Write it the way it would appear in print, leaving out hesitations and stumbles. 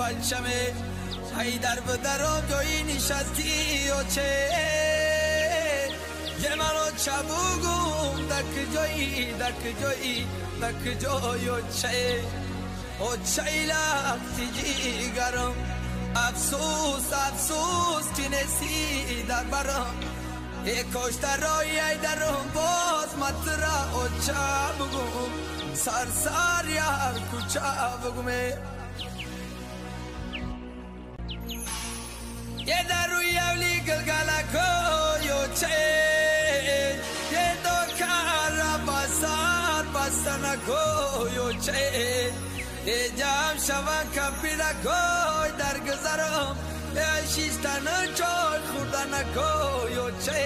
бачаме ай дар бадаром ҷои нишастӣ оче е маро ча бугум дак ҷои дак ҷои дак ҷой оче очаи лахти ҷигарам афсӯс афсӯс ки нестӣ дар барам е кош дар роҳи ай даром боз матра оча бугум сарсар яр кӯча бугуме е дар рӯи авли гилгалакой оче е докара ба сар бастанакой оче е ҷамъ шаванд кампиракой дар гузарам е шиштану чой хӯрданакой оче.